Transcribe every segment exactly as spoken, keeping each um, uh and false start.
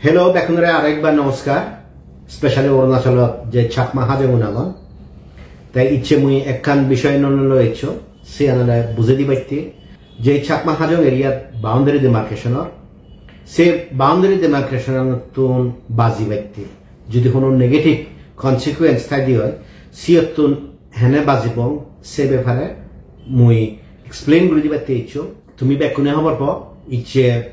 Hello, bekkunore arekbar namaskar. Specially Arunachalot je Chakma Hajongun agon. Tai icche mui ekkan bishoy nonno loi iccho, siyan ole bujei dibatte. Je Chakma Hajong area boundary demarcation or, se boundary demarcation tun baji batte. Jodi hono negative consequence thai di oi, siyottun hene bajibong, se bepare mui explain guri dibatte iccho. Tumi bekkune hobor po, icche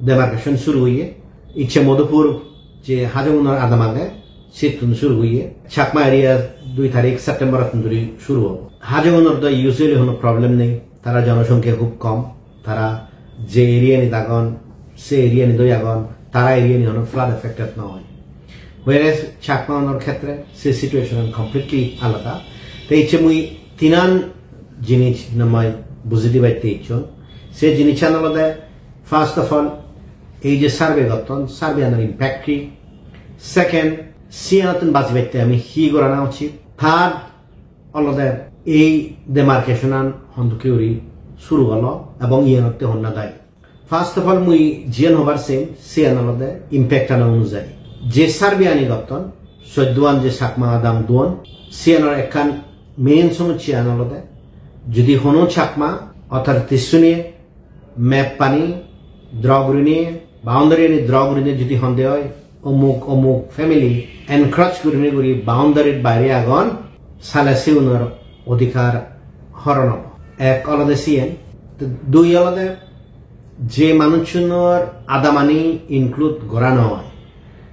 demarcation suru oye, icche Madhupur je Hajongunor adam age, sittun suru oye. Chakma area dui tarik September-ottun dhuri suru obo. Hajongunor do usually hono problem nei, tara jonosongkya hub kom, tara je area ni dagon, se area ni doi agon, tara area ni hono flood affected no oi. Whereas Chakma unor khetre se situation an completely alada. Te icche mui tinan jinis namai bujei dibatte iccho. Se jinissan olode, first of all, ei je survey gotton, survey anor impact hi? Second, siyanottun bajibatte ami hi gorana uchit? Third, olode ei demarcation an hondokke guri suru olo ebong iyenotte honna dai. First of all, mui jiyan hobar sem, siyan olode impact ano onujai. Je survey ani gotton, soddo an je Chakma adam duon, siyanor ekkan main somossya an olode, jodi hono Chakma authorities sune map pani draw gurinei, boundary ani draw gurinei jodi honde oi, omuk omuk family encroach gurinei guri boundary baire agon, sale siunor odhikar horon obo. Ek olode siyen, te dui olode je manuchunor adamani include gora no oi.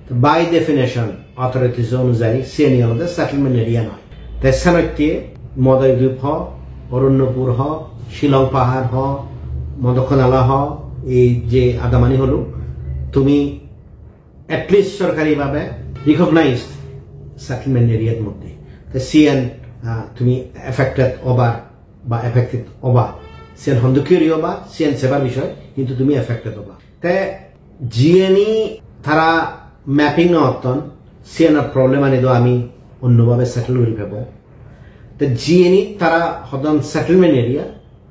Te by definition, authorities onujai siyeni olode settlement area noi. Te senotte Modoidip ho, Arunopur ho, Shillong Pahar ho, Modokonala ho, ei je adamani holo, tumi at least sorkari bhabe recognized settlement area moddhe. Te siyan, ah, tumi affected obar ba affected oba. Siyan hondokke guri oba, siyan sebar bishoy, hintu tumi affected oba. Te jiyeni tara mapping no otton, siyanor problem ani do ami onno bhabe settle guri pebo. Te jiyeni tara hodon settlement area,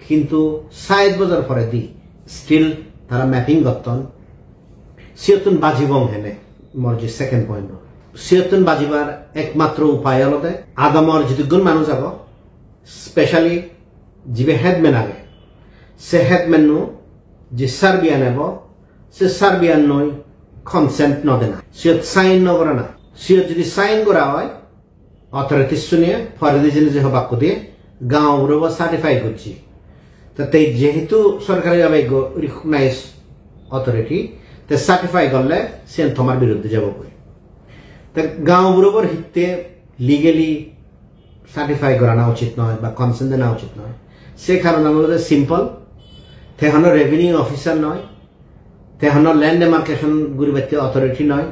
hintu sait bojor poredi still tara mapping gotton, siyottun bajibong hene, mor je second point o. Siyottun bajibar ekmatro upai olode adamor jidukkun manuj ago, specially jibe headman age, se headman nu je survey an ebo, se survey an noi consent no dena, siyot sign no gorana. Siyot jodi sign gora oi, authorities sune poredi jeinei je hobak hudi gaon buro bo certify gojje. Te te jehetu sorkari bhabe ekko recognized authority, te certify gorle siyan tomar biruddhe jabo goi. Te gaon buro bor hitte legally certify gorana uchit noi ba consent dena uchit noi. Se karonan olode simple, te hono revenue officer noi, te hono land demarcation guribatte authority noi,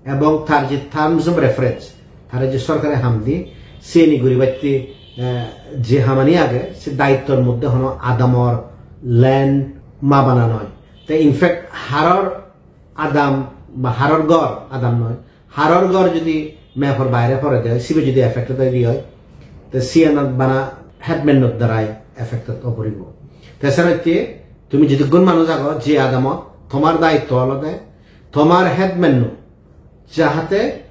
ebong tar je terms of reference, tare je sorkare ham di, seni guribatte, eh, je hamani age, se daittor moddhe hono adamor land mabana noi. Te in fact, haror adam ba haror gor adam noi, haror gor jodi map or baire porede oi, sibe jodi affected oi di oi, te siyanot bana headman or darai affected o poribo. Te senotte tumi jidukkun manuj ago, je adamot tomar daitto olode tomar headman nu jahate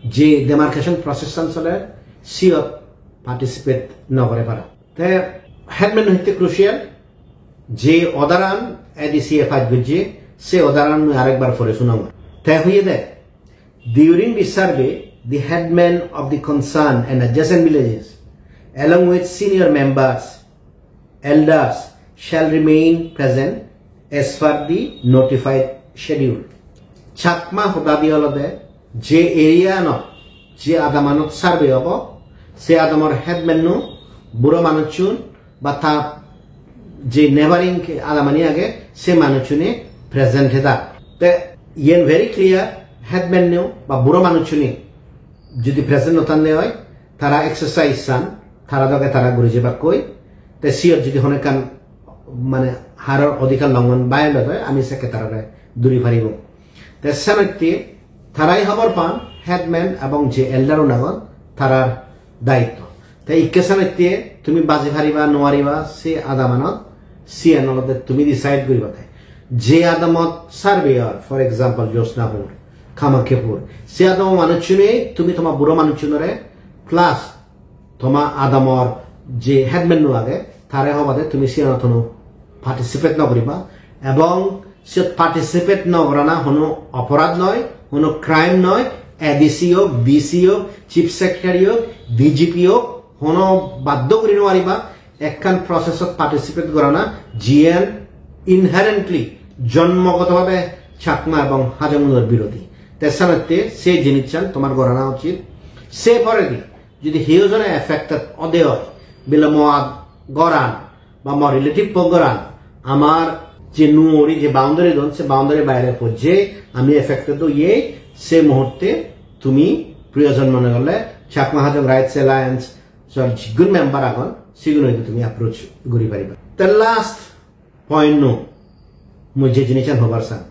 je demarcation process an soler siyot participate no gore para. Te headman nu hitte crucial, je order an A D C e pass gojje, se order an mui arekbar pore sunong. Te hoyede, during the survey, the headman of the concern and adjacent villages, along with senior members, elders, shall remain present as per the notified schedule. Chakma hodadi olode je area anot, je adamanot survey obo, se adamor headman nu buro manuchun ba ta je neighboring adamani age, se manuchune present theda. Te yen very clear, headman nu ba buro manuchune jodi present no thanne oi, tara exercise san tara doge tara guri jebakkoi. Te siyot jodi hono ekkan mane haror odhikar longhon violate oi, ami sekke tarare duri paribo. Te senotte tarai hobor pan headman ebong je elder un agon tarar daitto. Te ikke senotte tumi baji pariba no pariba se adamanot, siyan olode tumi decide guriba te. Je adamot survey or, for example, Josnapur, Kamakhiyapur, se adamo manuchchune tumi toma buro manuchchunore plus toma adamor je headman nu age, tare hobade tumi siyanot hono participate no guriba. Ebong siyot participate no gorana hono oporad noi, hono crime noi. A D C ok, D C ok, Chief Secretary ok, D G P ok, hono baddo guri no pariba ekkan process ot participate gorana, jiyen inherently, jonmogoto bhabe Chakma ebong Hajong unor birodhi. Te senotte se jinissan tomar gorana uchit. Se poredi jodi hiyo jone affected ode oi, bile mo ad goran ba mo relative po goran amar je nuori je boundary don, se boundary baire pojje, ami affected oye, se muhurte tumi proyojon mone gorle Chakma Hajong Rights Alliance or jigun member agon, sigun hoide tumi approach guri pariba. The last point no, mui je jinissan hobar sang,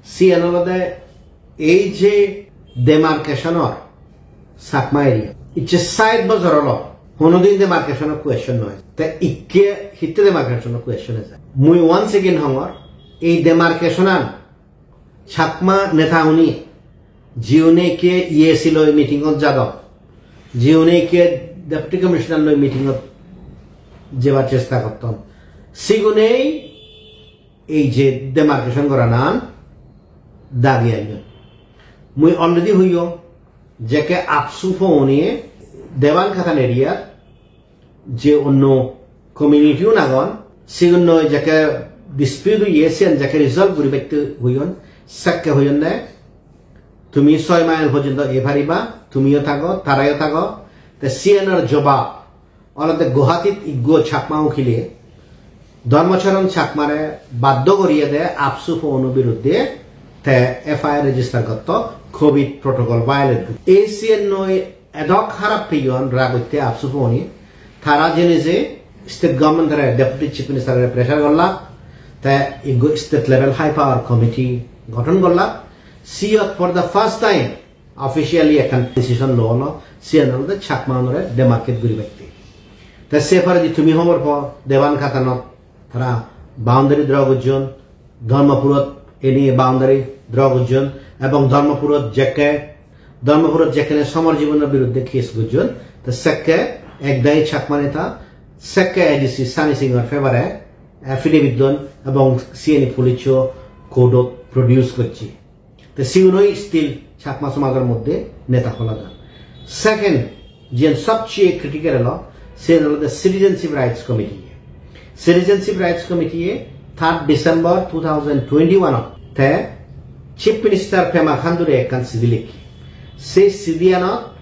siyan olode ei je demarcation or Chakma area, icche sait bojor olo, honodin demarcation or question noi. Te ikke hitte demarcation or question eje? Mui once again hongor, ei demarcation an Chakma neta huni, jiune ikke E A C loi meeting ot jadon, jiune ikke Deputy Commissioner loi meeting ot jebar chesta gotton, sigunei ei je demarcation goranan dagi anyon. Mui already hoyong, jekke AAPSU pone Devan Khatan area je onno community un agon, sigun noi jekke dispute oye, siyan jekke resolve guribatte hoyon, sekke hoyonne, tumi soi mile porjonto ei pariba, tumiyo thago, tarayo thago. Te siyanor jobab olode Guwahatit iggo Chakma ukile Dharmacharan Chakmare baddo goriyede AAPSU pone biruddhe te F I R register gotto, covid protocol violate guri. Ei siyan noi edok harap peyon, rag utte AAPSU pone. Tara jene je state government-ore, Deputy Chief Minister-ore pressure gollak, te iggo state level high power committee gothon gollak. Siyot for the first time officially ekkan decision lo olo, siyan olode Chakma unore demarcate guribatte. Te se poredi tumi hobor po, Devan Khatanot tara boundary draw gojjon, Dharmapurot eni boundary draw gojjon, ebong Dharmapurot jekke, Dharmapurot jekkene Samar Jibanor biruddhe case gojjon, te sekke ekdagi Chakma neta, sekke A D C Sunny Singh-or favor-e affidavit don ebong siyeni police-o court-ot produce gojje. Te sigunoi still Chakma somajor moddhe neta holadon. Second, jiyen sobcheye critical elo, siyen olode Citizenship Rights Committee. Citizenship Rights Committee third December two thousand twenty-one-ot te Chief Minister Pema Khandu-re ekkan sidi lekki. Sei sidiyanot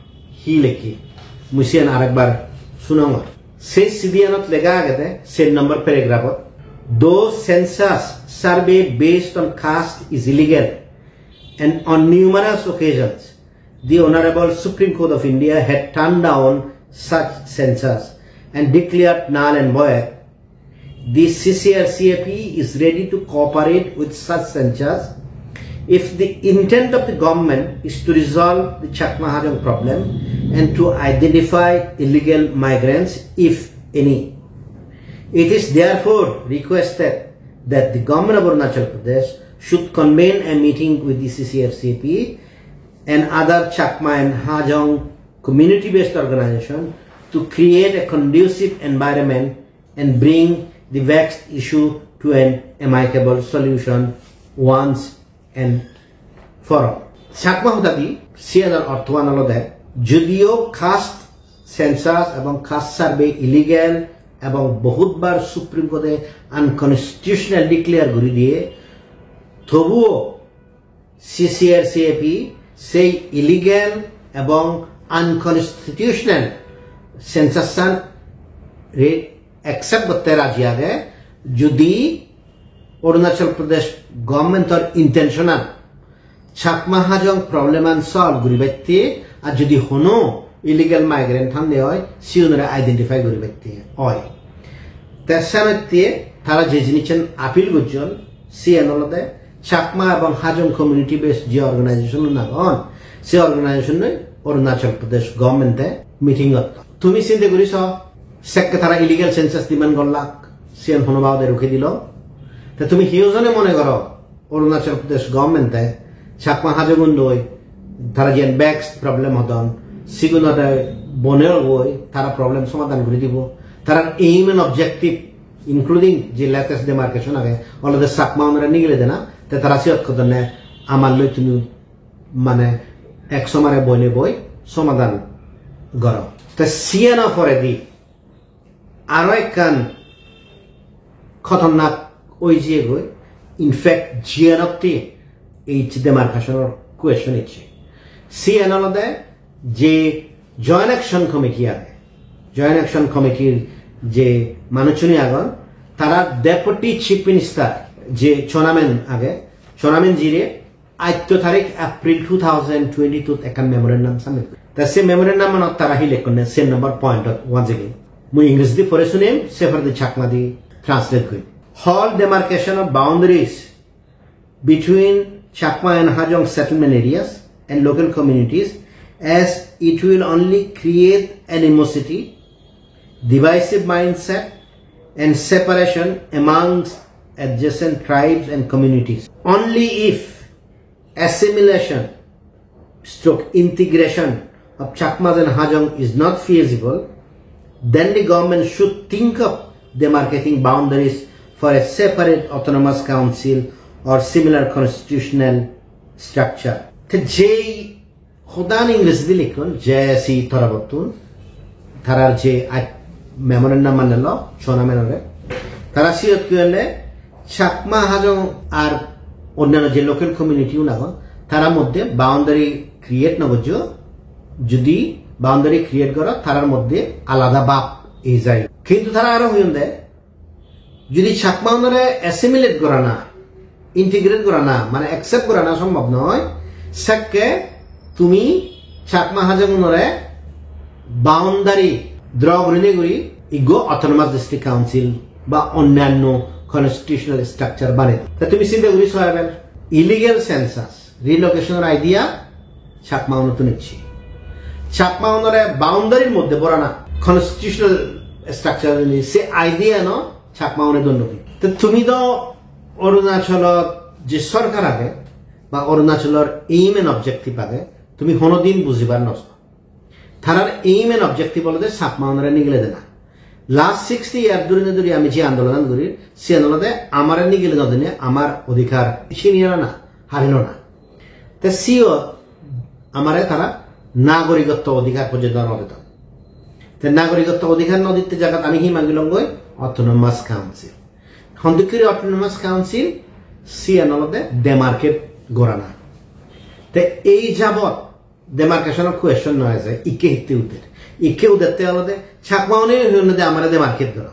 hi lekki? Mui siyen arekbar sunongor. Sei sidiyanot lega agede, sen number paragraph-ot, "Though census survey based on caste is illegal, and on numerous occasions, the Honorable Supreme Court of India had turned down such census and declared null and void, the C C R C A P is ready to cooperate with such census if the intent of the government is to resolve the Chakma Hajong problem and to identify illegal migrants, if any. It is therefore requested that the government of Arunachal Pradesh should convene a meeting with the C C R C A P and other Chakma and Hajong community-based organization to create a conducive environment and bring the vexed issue to an amicable solution once and for all." Chakma hodadi siyanor orthoan olode, judiyo caste census ebong caste survey illegal ebong bohutbar Supreme Court-e unconstitutional declare guri diye, tobuo C C R C A P sei illegal ebong unconstitutional census-an re-, accept gotte raji age, judi Arunachal Pradesh government-or intention-an Chakma Hajong problem-an solve guribatte, ar judi hono illegal migrant thande oi, siunore identify guribatte oi. Te senotte tara je jinissan appeal gojjon, siyan olode Chakma ebong Hajong community based je organization-un agon, se organization-un Arunachal Pradesh government-e meeting gotton. Tumi sinte guri so, sekke tara illegal census demand gollak, siyan hono babode ruke dilo. Te tumi hiyo jone mone goro Arunachal Pradesh government-e Chakma Hajongun loi tara jiyan vexed problem hodon, sigunore boneo goi tara problem somadan guri dibo. Tarar aim and objective, including je latest demarcation age, olode Chakma unore nigile dena, te tara siyot hodonne amar loi tumi mane ek somare boine boi somadan goro. Te siyano poredi aro ekkan khotornak oi jiyegoi. In fact, jiyanotte ei demarcation-or question ecche. Siyan olode je Joint Action Committee age, Joint Action Committee-r je manuchchune agon, tara Deputy Chief Minister je Chowna Mein age, Chowna Mein jire atto tarik April two thousand twenty-two-t ekkan memorandum submit gori. Ta se memorandum-anot tara hi lekkonne, se number point-ot once again. Mui English di pore sunem, se poredi Chakma di translate gori. All demarcation of boundaries between Chakma and Hajong settlement areas and local communities, as it will only create animosity, divisive mindset, and separation amongst adjacent tribes and communities. Only if assimilation stroke integration of Chakmas and Hajong is not feasible, then the government should think of demarcating boundaries for a separate autonomous council or similar constitutional structure. Te jei hodan English di likkon, J A C torobottun, tarar je aj memorandum manne lo, Chowna Mein-ore. Tara siyot ki hoile, Chakma Hajong ar onnanno je local community un agon, tara moddhe boundary create no gojjo, judi boundary create goro, tarar moddhe alada bab ei jai. Kintu tara aro hoyon de, judi Chakma unore assimilate gorana, integrate gorana, mane accept gorana sombhob noi, sekke tumi Chakma Hajong unore boundary draw gurinei guri iggo autonomous district council ba onnanno constitutional structure banei. Ta tumi sinte guri so ebar illegal census, relocation-or idea Chakma unottun ecche. Chakma unore boundary-r moddhe borana, constitutional structure ni se idea-no Chakma une don no di. Te tumi do Arunachalot je sorkar age ba Arunachalor aim and objective age, tumi honodin bujibar no so. Tarar aim and objective olode Chakma unore nigile dena. Last sixty year dhuri ne dhuri ami je andolonan guri, siyan olode amare nigile no dine amar odhikar chiniye ana, hari lona. Te siyot amare tara nagorigotto odhikar porjonto no dedon. Te nagorigotto odhikar no ditte jagat ami hi mangilongoi? Autonomous Council. Hondokkiri Autonomous Council, siyan olode demarcate gorana. Te ei jabot demarcation-or question no eje, ikke hitte udder. Ikke udette olode Chakma une hi honne de amare demarcate goro.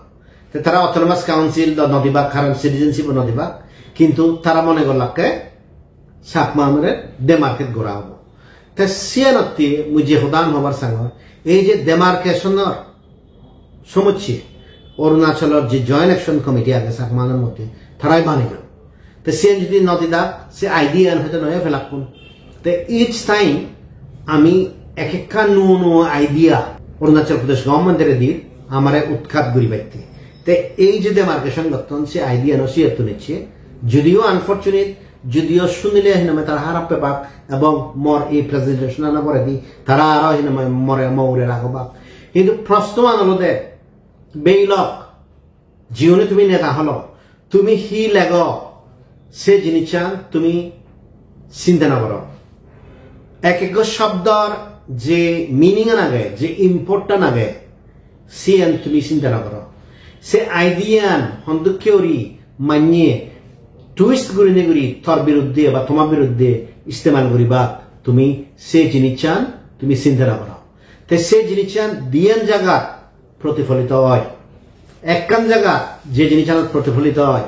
Te tara Autonomous Council do no dibak, karon citizenship-o no dibak, kintu tara mone gorlakke Chakma unore demarcate gora obo. Te siyanotte mui je hodan hobar sangor, ei je demarcation-or somosse Arunachalor je Joint Action Committee age Chakma unor moddhe, tarai baneyon. Te siyen jodi no didak, se idea an hoyto noyo pelakkun. Te each time ami ek ekkan nuo nuo idea Arunachal Pradesh government-ore di amare utkat guribatte. Te ei je demarcation gotton, se idea no siyottun ecche. Jodio unfortunate, jodio sunile hinamai tara harap pebak ebong mor ei presentation ano poredi tara aro hinamai more mo ugure ragobak. Hintu proshno an olode, beilok, jiune tumi neta holo, tumi hi lego, se jinissan tumi sinte no goro. Ek ekko shobdor je meaning an age, je import an age, siyan tumi sinte no goro. Se idea an hondokke guri manye twist gurinei guri tor biruddhe ba toma biruddhe istemal guribak, tumi se jinissan tumi sinte no goro. Te se jinissan diyan jagat protipholito oi. Ekkan jagat je jinissanot protipholito oi,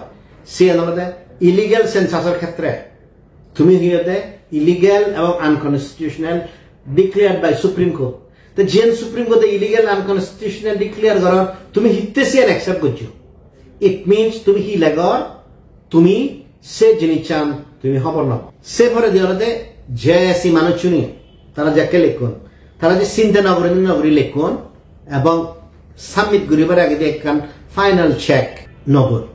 siyan olode illegal census-or khetre. Tumi hi hoide illegal ebong unconstitutional declared by Supreme Court. Te jiyan Supreme Court-e illegal unconstitutional declare goron, tumi hitte siyan accept gojjo? It means tumi hi legor, tumi se jinissan tumi hobor no pao. Se poredi olode J A C manuchchune tara jekke lekkon, tara je sinte no guri no guri lekkon ebong submit guribar agedi ekkan final check no gor.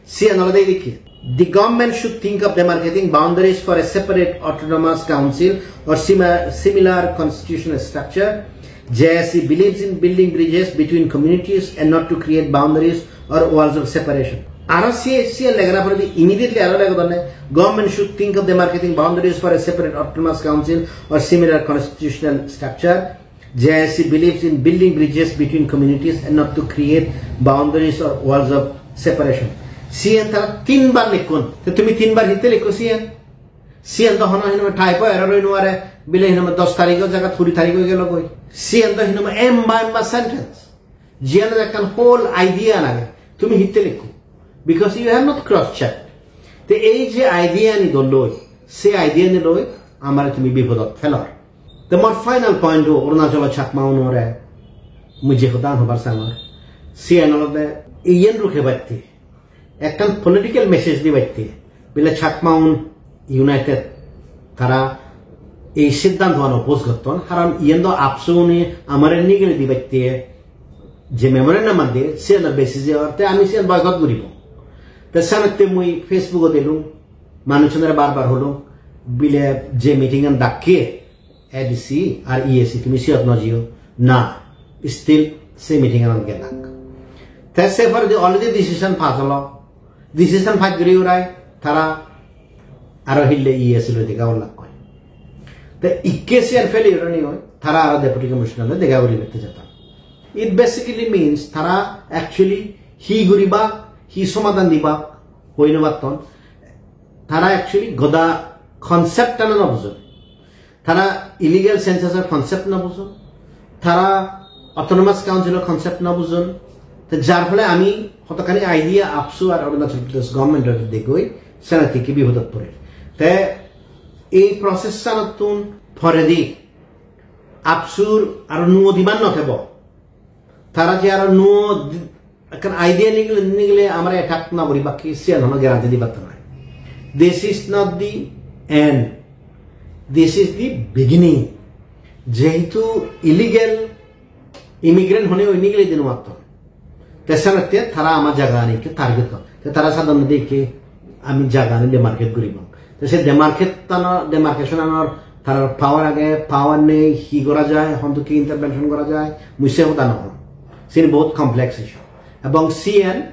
Siyan olode edokke. The government should think of demarcating boundaries for a separate autonomous council or simi-, similar constitutional structure. J S C believes in building bridges between communities and not to create boundaries or walls of separation. Aro siye, siye legana poredi immediately aro legodonne, government should think of demarcating boundaries for a separate autonomous council or similar constitutional structure. J S C believes in building bridges between communities and not to create boundaries or walls of separation. Siyen tara tinbar likkon. Te tumi tinbar hitte likko siyen? Siyen do hono hinama typo error oi nuare, bile hinama dos tarikho jagat kuri tarikh oi gelo goi. Siyen do hinama emba emba sentence. Jiyan ekkan whole idea lage. Tumi hitte likko? Because you have not cross checked. Te ei je idea ni do loi, se idea ni loi amare tumi bipodot felor. Te mor final point o Arunachalo Chakma unore mui je hodan hobar sangor, siyan olode iyen ruke batte, ekkan political message di batte, bile Chakma un united, tara ei siddhanto an oppose gotton, haron iyen do AAPSU une amare nigili di batte, je memorandum an de, siyan basis e or, te ami siyan boycott guribo. Te senotte mui Facebook o dilung, manuchunore bar bar holung, bile je meeting an dakke, A D C ar E A C tumi siyot no jiyo. Na, still se meeting anot gelak. Te se poredi already decision pass olo. Decision pass guri urai tara aro hille E A C loi dega ollak koi. Te ikke siyan failure ni oi, tara aro deputy commissioner loi dega guri bette jadon. It basically means tara actually hi guribak, hi somadan dibak, hoi no patton. Tara actually goda concept ano no bujon. Tara illegal census or concept no bujon. Tara autonomous council or concept no bujon. Te jar phole ami hotokkani idea AAPSU ar Arunachal Pradesh government or degoi, senotte ki bipodot porer. Te ei process anottun poredi AAPSU r aro nuo demand no thebo. Tara je aro nuo di-, ekkan idea nigile, nigile amare attack no guribak ki, siyan hono guarantee dibatte noi. This is not the end. This is the beginning. Jehetu illegal immigrant hone oi nigile din matto. Te senotte tara ama jagani ke target gor. Te tara sadonne de ke ami jagani demarcate guribong. Te se demarcate tano, demarcation anor tarar power age, power nei, hi gora jai, hondokke intervention gora jai, mui se hoda no hong. Sini bahut complex issue. Ebong siyen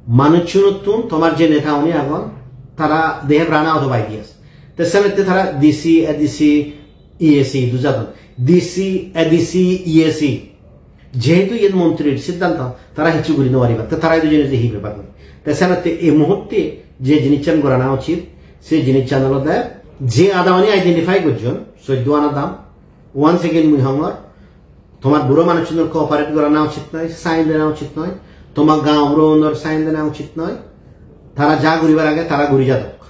manuchunottun tomar je neta uni agon, tara they have run out of ideas. Te senotte tara D C, A D C, E A C du jadon. D C, A D C, E A C. Jehetu iyen montrir siddhanto, tara hissu guri no pariba. Te tara idu jene je hi bepar guri. Te senotte ei muhutte je jinissan gorana uchit, se jinissan olode je adamani identify gojjon, soddo an adam, once again mui hongor, tomar buro manuchunor cooperate gorana uchit noi, sign dena uchit noi, tomar gaon buro unor sign dena uchit noi, tara ja guribar age tara guri jadok.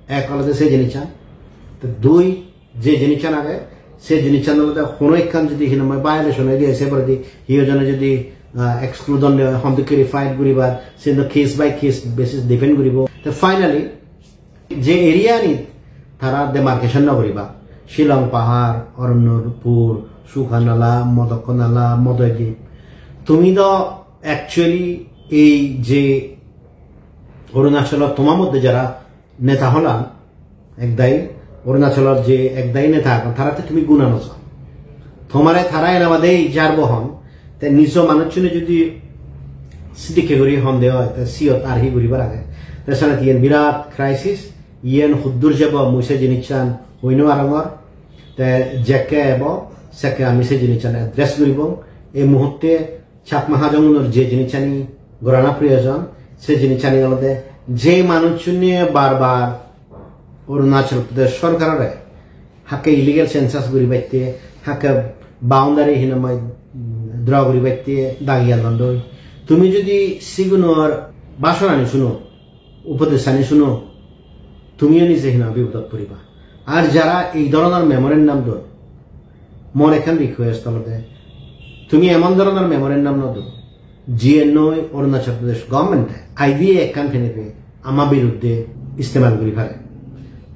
Ek olode se jinissan. Te dui, je jinissan age, se jinissan olode hono ekkan jodi hinamai violation oi diye, se poredi hi hojone jodi, ah, exclude on de, hon dokke fight guribar, se do case by case basis defend guribo. Te finally, je area ni tara demarcation no guriba, Shillong Pahar, Arunpur, Sukhanala, Modokkonala, Modoidip, tumi do actually ei je Arunachalor toma moddhe jara neta holan, ekdagi, Arunachalor je ekdagi neta agon, taratte tumi guna no jo. Tomare tara ena bade jar bohon, te nijo manuchune jodi sidikke guri hon de oi, te siyot ar hi guribar age. Te senotte iyen birat crisis, iyen huddur jebo mui se jinissan hoi no arongor. Te jekke ebo, sekke ami se jinissan address guribong. Ei muhutte Chakma Hajong unor je jinissani gorana proyojon, se jinissani olode je manuchune bar bar Arunachal Pradesh sorkarore hakke illegal census guribatte, hakke boundary hinamai draw guribatte dagi anondoi. Tumi jodi sigunor bhashonani suno, upodeshani suno, tumiyo nije hina bipodot poriba. Ar jara ei dhoronor memorandum don, mor ekkan request olode, tumi emon dhoronor memorandum no do, jiyen noi Arunachal Pradesh government-e idea ekkan tenei ama biruddhe istemal guri pare.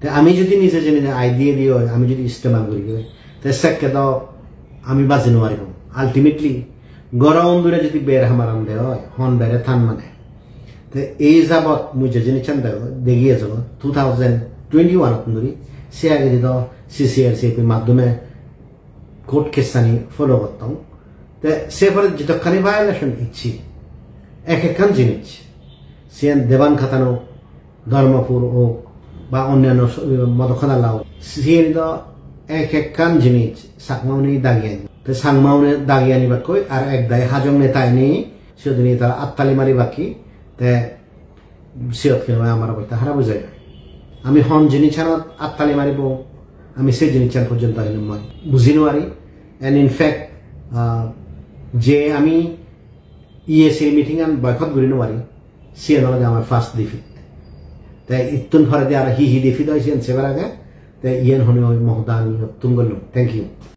Te ami jodi nije jene idea di oi, ami jodi istemal guri oi, te sekke do ami baji no paribong. Ultimately, goro undure jodi ber hamaran de oi, hon bere than mane. Te ei jabot mui je jinissan dego-, degi ejong two thousand twenty-one-ottun dhuri, se agedi do C C R C P maddhome court case-ani follow gottong. Te se pore jidokkani violation icche, ek ekkan jinis, siyen Deban Katan ok, Dharmapur ok, ba onnanno so-, Modokadala ok, siyen do ek ekkan jinis Chakmaune dagi ani. Te Chakmaune dagi anibakkoi ar ek dagi Hajong netaune siyot ni tara attali maribakki, te siyot hinamai amar obosta harap oi jai. Ami hon jinissanot attali maribo, ami se jinissan porjonto hinamai buji no pari. And in fact, ah, je ami E A C meeting an boycott guri no pari, siyan olode amar first defeat. Te ittun poredi aro hi hi defeat oi siyan sebar age, te iyan hone oi mo hoda ami iyottun gollung. Thank you.